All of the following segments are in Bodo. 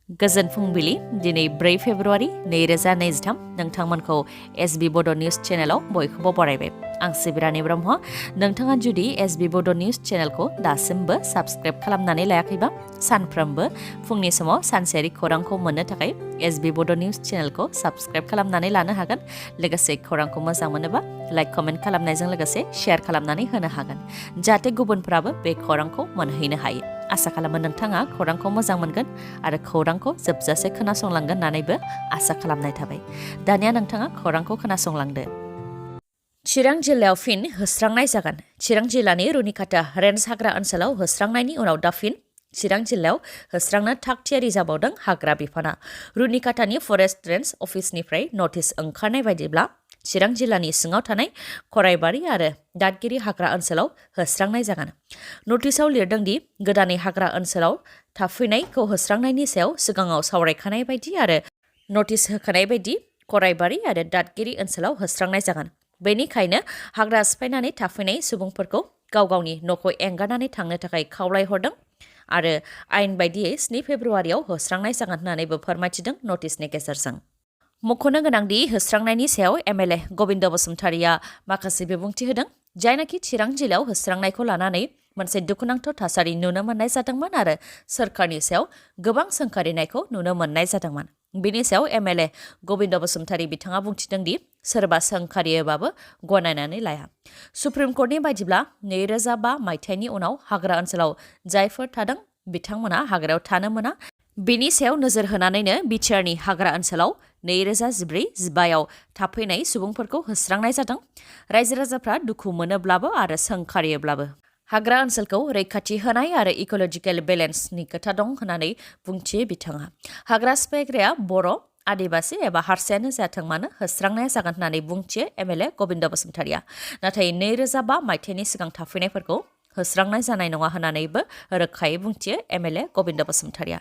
गोजोन फुंबिलि दिनै 4 फेब्रुवारि 2023 नोंथांमोनखौ एसबी बड' निउज चेनेलाव बयखौबो बरायबाय आं सिबिरानि ब्रह्म नोंथाङा जुदि एसबी बड' निउज चेनेलखौ दासिमबो साबस्क्राइब खालामनानै लायाखैबा सानफ्रोमबो फुंनि समाव सानसेयारि खौरांखौ मोननो थाखाय एसबी बड' निउज चेनेलखौ साबस्क्राइब खालामनानै लानो हागोन लोगोसे खौरांखौ मोजां मोनोबा लाइक कमेन्ट खालामनायजों लोगोसे शेयार खालामनानै होनो हागोन जाहाथे गुबुनफोराबो बे खौरांखौ मोनहैनो हायो आसा खालामो नोंथाङा खौरांखौ मोजां मोनगोन आरो खौरांखौ जोबजासे खोनासंलांगोन होननानैबो आसा खालामनाय थाबाय दानिया नोंथाङा खौरांखौ खोनासंलांदो चिरां जिल्लायाव फिन होस्रांनाय जागोन चिरां जिल्लानि रुनिकाटा रेन्ज हाग्रा ओनसोलाव होस्रांनायनि उनाव दा फिन चिरां जिल्लायाव होस्रांनो थागथियारि जाबावदों हाग्रा बिफाना रुनिकाटानि फरेस्ट रेन्ज अफिसनिफ्राय नटिस ओंखारनाय बायदिब्ला चिरां जिल्लानि सिङाव थानाय खराइबारि आरो दादगिरि हाग्रा ओनसोलाव होस्रांनाय जागोन नटिसआव लिरदों दि गोदानै हाग्रा ओनसोलाव थाफैनायखौ होस्रांनायनि सायाव सिगाङाव सावरायखानाय बायदि आरो नटिस होखानाय बायदि खराइबारि आरो दादगिरि ओनसोलाव होस्रांनाय जागोन बेनिखायनो हाग्रा सिफायनानै थाफैनाय सुबुंफोरखौ गाव गावनि न'खौ एंगारनानै थांनो थाखाय खावलायहरदों आरो आयेन बायदियै 7 फेब्रुवारियाव होस्रांनाय जागोन होननानैबो फोरमायथिदों नटिसनि गेजेरजों मख'नो गोनांदि होस्रांनायनि सायाव एमएलए गबिन्द बसुमतारीया माखासे बिबुंथि होदों जायनाखि चिरां जिल्लायाव होस्रांनायखौ लानानै मोनसे दुखुनांथाव थासारि नुनो मोननाय जादोंमोन आरो सोरखारनि सायाव गोबां सोंखारिनायखौ नुनो मोननाय जादोंमोन बिनि सायाव एमएलए गबिन्द बसुमतारी बिथाङा बुंथिदों दि सोरबा सोंखारियोबाबो गनायनानै लाया सुप्रिम कर्टनि बायदिब्ला 2005 मायथाइनि उनाव हाग्रा ओनसोलाव जायफोर थादों बिथांमोना हाग्रायाव थानो मोना बिनि सायाव नोजोर होनानैनो बिटिआरनि हाग्रा ओनसोलाव 2014-15आव थाफैनाय सुबुंफोरखौ होस्रांनाय जादों रायजो राजाफ्रा दुखु मोनोब्लाबो आरो सोंखारियोब्लाबो हाग्रा ओनसोलखौ रैखाथि होनाय आरो इक'लजिकेल बेलेन्सनि खोथा दं होननानै बुंथियो बिथाङा हाग्रा सिफायग्राया बर' आदिबासि एबा हारसायानो जाथों मानो होस्रांनाया जागोन होननानै बुंथियो एमएलए गबिन्द बसुमतारीया नाथाय 2005 मायथाइनि सिगां थाफैनायफोरखौ होस्रांनाय जानाय नङा होननानैबो रोखायै बुंथियो एमएलए गबिन्द बसुमतारीया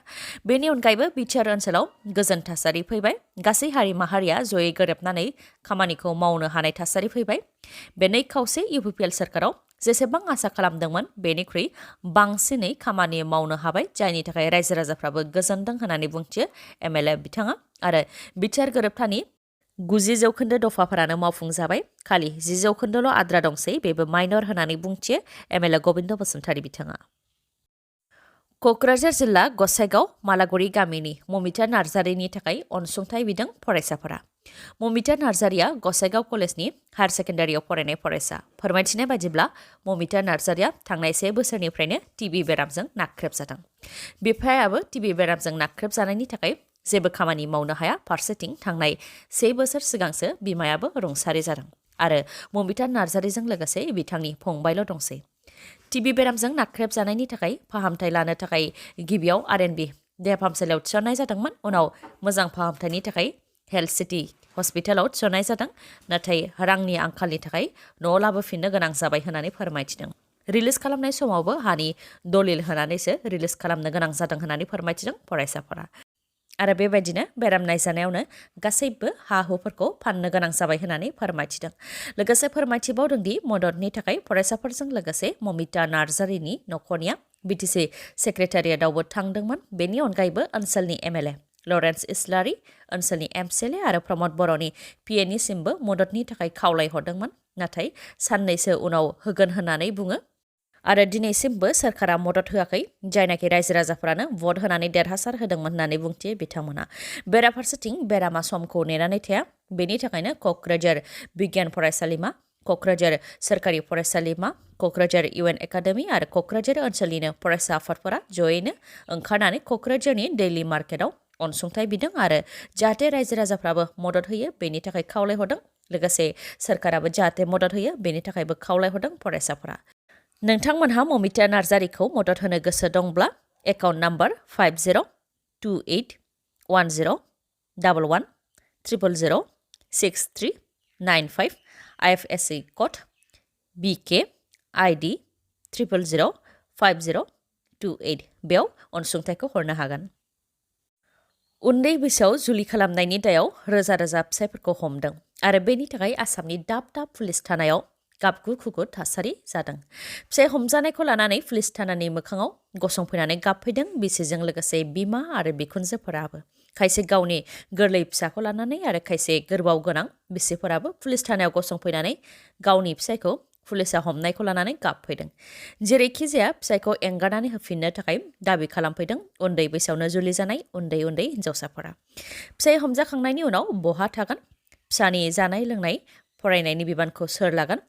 बेनि अनगायैबो बिटिआर ओनसोलाव गोजोन थासारि फैबाय गासै हारि माहारिया जयै गोरोबनानै खामानिखौ मावनो हानाय थासारि फैबाय बे 2 खावसे इउपिपिएल सोरखाराव जेसेबां आसा खालामदोंमोन बेनिख्रुइ बांसिनै खामानि मावनो हाबाय जायनि थाखाय रायजो राजाफ्राबो गोजोनदों होननानै बुंथियो एमएलए बिथाङा आरो बिटिआर गोरोबथानि 90% दफाफोरानो मावफुंजाबाय खालि 10% आद्रा दंसै बेबो माइनर होननानै बुंथियो एमएलए गबिन्द बसुमतारी बिथाङा क'क्राझार जिल्ला गसाइगाव मालागुरि गामिनि ममिता नार्जारिनि थाखाय अनसुंथाइ बिदों फरायसाफोरा ममिता नार्जारिया गसाइगाव कलेजनि हायार सेकेन्डारियाव फरायनाय फरायसा फोरमायथिनाय बायदिब्ला ममिता नार्जारिया थांनाय 1 बोसोरनिफ्रायनो टिबि बेरामजों नाख्रेबजादों बिफायाबो टिबि बेरामजों नाख्रेबजानायनि थाखाय जेबो खामानि मावनो हाया फारसेथिं थांनाय 1 बोसोर सिगांसो बिमायाबो रुंसारि जादों आरो ममिता नार्जारिजों लोगोसे बिथांनि फंबायल' दंसै टिबि बेरामजों नाख्रेबजानायनि थाखाय फाहामथाय लानो थाखाय गिबियाव आरएनबि देहा फाहामसालियाव थिसननाय जादोंमोन उनाव मोजां फाहामथायनि थाखाय हेल्थ सिटी हस्पिटालाव थिसननाय जादों नाथाय रांनि आंखालनि थाखाय न'आव लाबोफिननो गोनां जाबाय होननानै फोरमायथिदों रिलिज खालामनाय समावबो हानि दलिल होनानैसो रिलिज खालामनो गोनां जादों होननानै फोरमायथिदों फरायसाफोरा आरो बेबायदिनो बेराम नायजानायावनो गासैबो हा हुफोरखौ फाननो गोनां जाबाय होननानै फोरमायथिदों लोगोसे फोरमायथिबावदों दि मददनि थाखाय फरायसाफोरजों लोगोसे ममिता नार्जारिनि नखरनिया बिटिसि सेक्रेटारियेटआवबो थांदोंमोन बेनि अनगायैबो ओनसोलनि एमएलए लरेन्स इस्लारि ओनसोलनि एमसिएलए आरो प्रमद बर'नि पिएनिसिमबो मददनि थाखाय खावलायहरदोंमोन नाथाय साननैसो उनाव होगोन होननानै बुङो आरो दिनैसिमबो सोरखारा मदद होआखै जायनाखि रायजो राजाफ्रानो भट होनानै देरहासार होदोंमोन होननानै बुंथियो बिथांमोना बेराफारसेथिं बेरामा समखौ नेनानै थाया बेनि थाखायनो क'क्राझार बिगियान फरायसालिमा क'क्राझार सोरखारि फरायसालिमा क'क्राझार इउएन एकाडेमि आरो क'क्राझार ओनसोलनिनो फरायसा आफादफोरा जयैनो ओंखारनानै क'क्राझारनि दैलि मार्केटआव अनसुंथाइ बिदों आरो जाहाथे रायजो राजाफ्राबो मदद होयो बेनि थाखाय खावलायहरदों लोगोसे सोरखाराबो जाहाथे मदद होयो बेनि थाखायबो खावलायहरदों फरायसाफोरा नोंथांमोनहा ममिता नार्जारिखौ मदद होनो गोसो दंब्ला account number 50281011006395 IFSC code BK ID 0005028 बेयाव अनसुंथाइखौ हरनो हागोन उन्दै बैसोआव जुलि खालामनायनि दायाव रोजा रोजा फिसायफोरखौ हमदों आरो बेनि थाखाय आसामनि दाब दाब पुलिस थानायाव गाबगु खुगु थासारि जादों। फिसाइ हमजानायखौ लानानै पुलिस थानानि मोखाङाव गसंफैनानै गाबफैदों बिसिजों लोगोसे बिमा आरो बिखुनजोफोराबो। खायसे गावनि गोरलै फिसाखौ लानानै आरो खायसे गोरबाव गोनां बिसिफोराबो पुलिस थानायाव गसंफैनानै गावनि फिसाइखौ पुलिसा हमनायखौ लानानै गाबफैदों। जेरैखि जाया फिसाइखौ एंगारनानै होफिननो थाखाय दाबि खालामफैदों उन्दै बैसोआवनो जुलि जानाय उन्दै उन्दै हिन्जावसाफोरा। फिसाइ हमजाखांनायनि उनाव बहा थागोन? फिसानि जानाय लोंनाय फरायनायनि बिबानखौ सोर लागोन?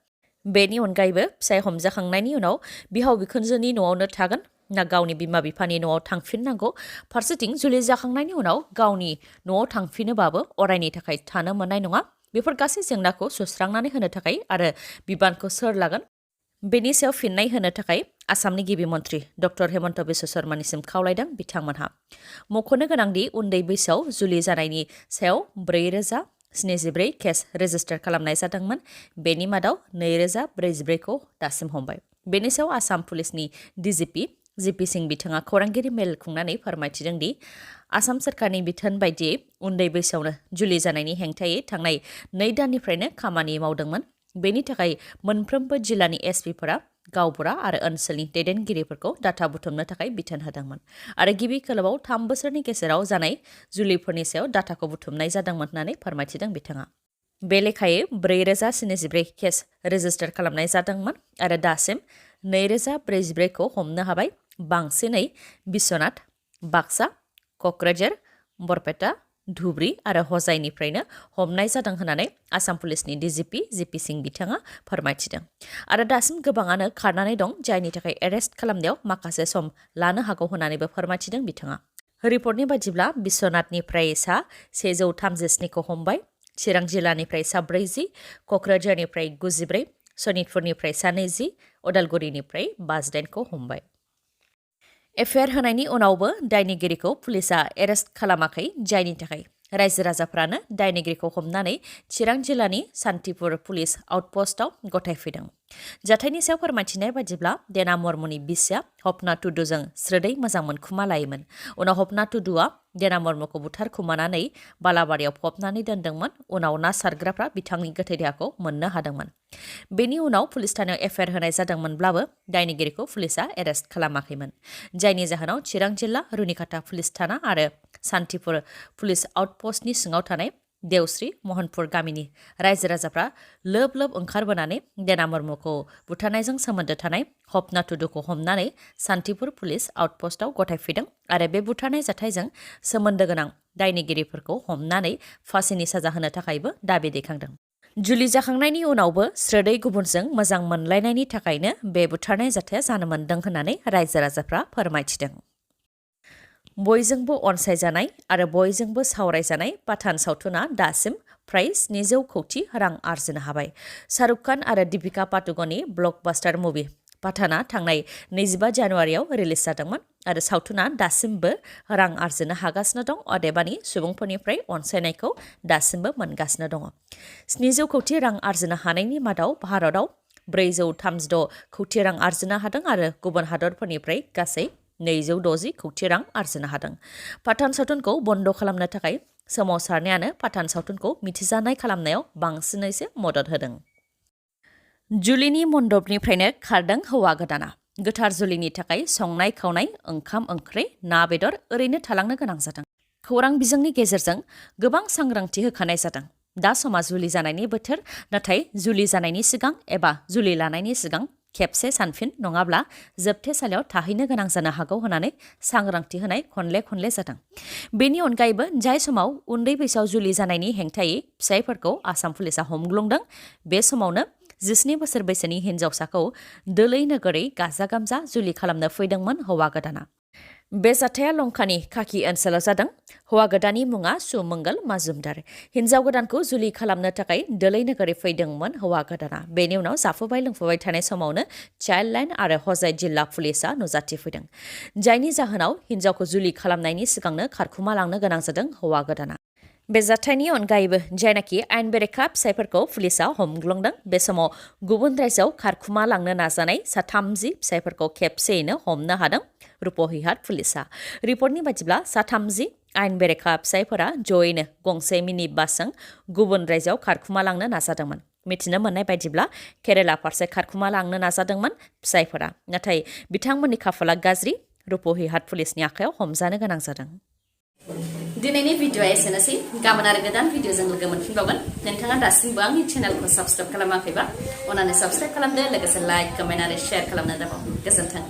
बेनि अनगायैबो फिसाइ हमजाखांनायनि उनाव बिहाव बिखुनजोनि न'आवनो थागोन ना गावनि बिमा बिफानि न'आव थांफिननांगौ? फारसेथिं जुलि जाखांनायनि उनाव गावनि न'आव थांफिनोबाबो अरायनि थाखाय थानो मोननाय नङा। बेफोर गासै जेंनाखौ सुस्रांनानै होनो थाखाय आरो बिबानखौ सोर लागोन? बेनि सायाव फिननाय होनो थाखाय आसामनि गिबि मन्थ्रि डक्टर हेमन्त बिश्व शर्मानिसिम खावलायदों बिथांमोनहा। मख'नो गोनांदि उन्दै बैसोआव जुलि जानायनि सायाव 4074 केस रेजिस्टार खालामनाय जादोंमोन। बेनि मादाव 2044खौ दासिम हमबाय। बेनि सायाव आसाम पुलिसनि डिजिपि जिपि सिं बिथाङा खौरांगिरि मेल खुंनानै फोरमायथिदों दि आसाम सोरखारनि बिथोन बायदियै उन्दै बैसोआवनो जुलि जानायनि हेंथायै थांनाय 2 दाननिफ्रायनो खामानि मावदोंमोन। बेनि थाखाय मोनफ्रोमबो जिल्लानि एसपिफोरा गावबुरा आरो ओनसोलनि दैदेनगिरिफोरखौ डाटा बुथुमनो थाखाय बिथोन होदोंमोन आरो गिबि खोलोबाव 3 बोसोरनि गेजेराव जानाय जुलिफोरनि सायाव डाटाखौ बुथुमनाय जादोंमोन होननानै फोरमायथिदों बिथाङा। बे लेखायै 4074 केस रेजिस्टार खालामनाय जादोंमोन आरो दासिम 2044खौ हमनो हाबाय। बांसिनै बिश्वनाथ, बाक्सा, क'क्राझार, बरपेटा, धुब्री आरो हजाइनिफ्रायनो हमनाय जादों होननानै आसाम पुलिसनि डिजिपि जिपि सिं बिथाङा फोरमायथिदों। आरो दासिम गोबाङानो खारनानै दं जायनि थाखाय एरेस्ट खालामनायाव माखासे सम लानो हागौ होननानैबो फोरमायथिदों बिथाङा। रिपर्टनि बायदिब्ला बिश्वनाथनिफ्राय सा 137खौ हमबाय, चिरां जिल्लानिफ्राय सा 40, क'क्राझारनिफ्राय 94, सनितपुरनिफ्राय सा 20, उदालगुरिनिफ्राय 58खौ हमबाय। एफआइआर होनायनि उनावबो दायनिगिरिखौ पुलिसा एरेस्ट खालामाखै जायनि थाखाय रायजो राजाफ्रानो दायनिगिरिखौ हमनानै चिरां जिल्लानि सान्तिपुर पुलिस आउटपस्टआव गथायफैदों। जाथायनि सायाव फोरमायथिनाय बायदिब्ला देना मर्मुनि बिसिया हपना टुडुजों स्रोदै मोजां मोनखुमा लायोमोन। उनाव हपना टुडुआ देना मर्मुखौ बुथारखुमानानै बालाबारियाव फबनानै दोनदोंमोन। उनाव ना सारग्राफ्रा बिथांनि गोथै देहाखौ मोननो हादोंमोन। बेनि उनाव पुलिस थानायाव एफआइआर होनाय जादोंमोनब्लाबो दायनिगिरिखौ पुलिसा एरेस्ट खालामाखैमोन। जायनि जाहोनाव चिरां जिल्ला रुनिकाटा पुलिस थाना आरो सान्तिपुर पुलिस आउटपस्टनि सिङाव थानाय देवस्रि महनपुर गामिनि रायजो राजाफ्रा लोब लोब ओंखारबोनानै देना मर्मुखौ बुथारनायजों सोमोन्दो थानाय हपना टुडुखौ हमनानै सान्तिपुर पुलिस आउटपस्टआव गथायफैदों आरो बे बुथारनाय जाथायजों सोमोन्दो गोनां दायनिगिरिफोरखौ हमनानै फासिनि साजा होनो थाखायबो दाबि दैखांदों। जुलि जाखांनायनि उनावबो स्रोदै गुबुनजों मोजां मोनलायनायनि थाखायनो बे बुथारनाय जाथाया जानो मोन्दों होननानै रायजो राजाफ्रा फोरमायथिदों। बयजोंबो अनसायजानाय आरो बयजोंबो सावरायजानाय पाठान सावथुना दासिम फ्राय 700 कौटि रां आरजिनो हाबाय। शाहरुख खान आरो दीपिका पादुकणनि ब्लकबास्टार मुभि पाठाना थांनाय 25 जानुवारियाव रिलिज जादोंमोन आरो सावथुना दासिमबो रां आरजिनो हागासिनो दं। अदेबानि सुबुंफोरनिफ्राय अनसायनायखौ दासिमबो मोनगासिनो दङ। 700 कौटि रां आरजिनो हानायनि मादाव भारतआव 436 कौटि रां आरजिनो हादों आरो गुबुन हादरफोरनिफ्राय गासै 260 कौटि रां आरजिनो हादों। पाठान सावथुनखौ बन्द खालामनो थाखाय सोमावसारनायानो पाठान सावथुनखौ मिथिजानाय खालामनायाव बांसिनैसो मदद होदों। जुलिनि मन्दपनिफ्रायनो खारदों हौवा गोदाना। गोथार जुलिनि थाखाय संनाय खावनाय ओंखाम ओंख्रि ना बेदर ओरैनो थालांनो गोनां जादों। खौरां बिजोंनि गेजेरजों गोबां सांग्रांथि होखानाय जादों। दा समा जुलि जानायनि बोथोर, नाथाय जुलि जानायनि सिगां एबा जुलि लानायनि सिगां खेबसे सानफिन नङाब्ला जोबथेसालियाव थाहैनो गोनां जानो हागौ होननानै सांग्रांथि होनाय खनले खनले जादों। बेनि अनगायैबो जाय समाव उन्दै बैसोआव जुलि जानायनि हेंथायै फिसायफोरखौ आसाम पुलिसा हमग्लुंदों, बे समावनो 17 बोसोर बैसोनि हिन्जावसाखौ दोलै नोगोरै गाजा गोमजा जुलि खालामनो फैदोंमोन हौवा गोदाना। बे जाथाया लंकानि खाखि ओनसोलाव जादों। हौवा गोदाननि मुङा सुमंगल माजुमदार। हिन्जाव गोदानखौ जुलि खालामनो थाखाय दोलै नोगोरै फैदोंमोन हौवा गोदाना। बेनि उनाव जाफुबाय लोंफुबाय थानाय समावनो चाइल्ड लाइन आरो हजाइ जिल्ला पुलिसा नुजाथिफैदों। जायनि जाहोनाव हिन्जावखौ जुलि खालामनायनि सिगांनो खारखुमा लांनो गोनां जादों हौवा गोदाना। बे जाथायनि अनगायैबो जायनाखि आयेन बेरेखा फिसायफोरखौ पुलिसा हमग्लुंदों, बे समाव गुबुन रायजोआव खारखुमा लांनो नाजानाय सा 30 फिसायफोरखौ खेबसेयैनो हमनो हादों रुपहिहाट पुलिसा। रिपर्टनि बायदिब्ला सा 30 आयेन बेरेखा फिसायफोरा जयैनो गंसे मिनि बासजों गुबुन रायजोआव खारखुमा लांनो नाजादोंमोन। मिथिनो मोननाय बायदिब्ला केरेला फारसे खारखुमा लांनो नाजादोंमोन फिसायफोरा नाथाय बिथांमोननि खाफाला गाज्रि रुपहि हाट पुलिसनि आखायाव हमजानो गोनां जादों दिनैनि भिडिअआ एसेनोसै गाबोन आरो गोदान भिडिअजों लोगो मोनफिनबावगोन नोंथाङा दासिमबो आंनि चेनेलखौ साबस्क्राइब खालामाखैबा अन्नानै साबस्क्राइब खालामदो लोगोसे लाइक कमेन्ट आरो शेयार खालामनो दाबाव गोजोन्थों